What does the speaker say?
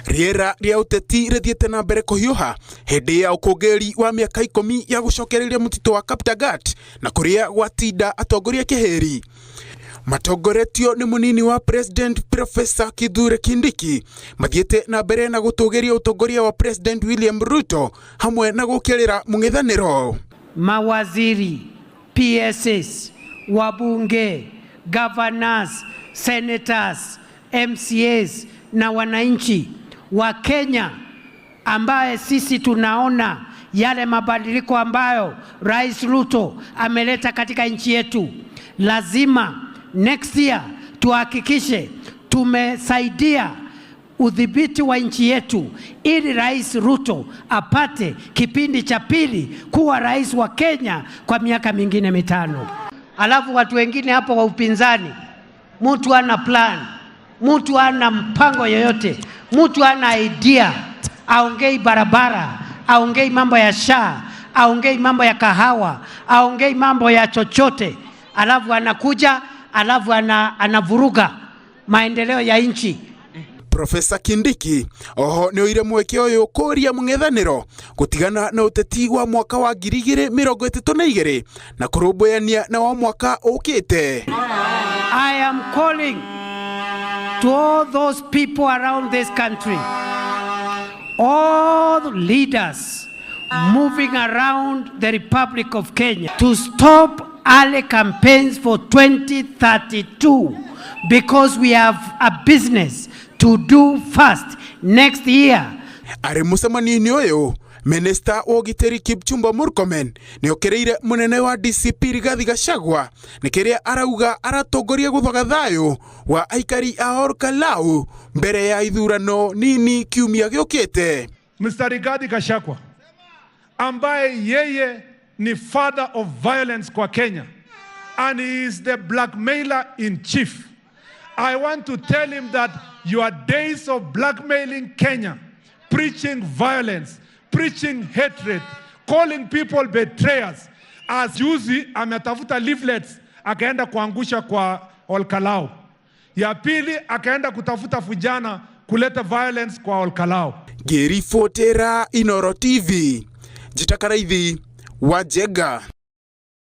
Rĩera rĩa ũteti rĩthiĩte na mbere kũhiũha hĩndĩ ya ũkũngĩri wa mĩaka 10 ya gũcokereria mũtitũ wa Kaptagat na kũrĩa gwatinda atongoria kĩhĩri matongoretio nĩ mũnini wa President Professor Kithure Kindiki mathiĩte na mbere na gũtũgĩria ũtongoria wa President William Ruto hamwe na gũkĩrĩra mũng'ethanĩro. Mawaziri, PSs, wabunge, governors, senators, MCAs na wananchi wa Kenya ambaye sisi tunaona yale mabadiliko ambayo Rais Ruto ameleta katika nchi yetu, lazima next year tuhakikishe tumesaidia udhibiti wa nchi yetu ili Rais Ruto apate kipindi cha pili kuwa rais wa Kenya kwa miaka mingine 5. Alafu watu wengine hapo wa upinzani, mtu ana plan, mtu ana mpango yoyote, mtu ana idea, aongei barabara, aongei mambo ya SHA, aongei mambo ya kahawa, aongei mambo ya chochote, alafu anakuja alafu anavuruga maendeleo ya nchi. Profesa Kindiki oho nĩ oire mweke ũyũ kũria mũng'ethanĩro gũtigana na ũteti wa mwaka wa 2032 na kũrũmbũyania na wa mwaka ũkĩte. I am calling to all those people around this country, all leaders moving around the Republic of Kenya, to stop early campaigns for 2032 because we have a business to do first next year. Arĩ mũcemanio-inĩ ũyũ, Minista wa ũgitĩri Kipchumba Murkomen nĩ okĩrĩire mũnene wa DCP Rigathi Gachagua nĩ kĩrĩa arauga aratongoria gũthoga thayũ wa aikari a Olkalau mbere ya ithurano nini kiumia gĩũkĩte. Mr. Rigathi Gachagua, ambaye yeye ni father of violence kwa Kenya and he is the blackmailer in chief. I want to tell him that your days of blackmailing Kenya, preaching violence, preaching hatred, calling people betrayers. As juzi ametafuta leaflets akaenda kuangusha kwa Olkalau. Ya pili, akaenda kutafuta vijana kuleta violence kwa Olkalau. Ngĩribotera Inooro TV, Njĩta Karaithi wa Njenga.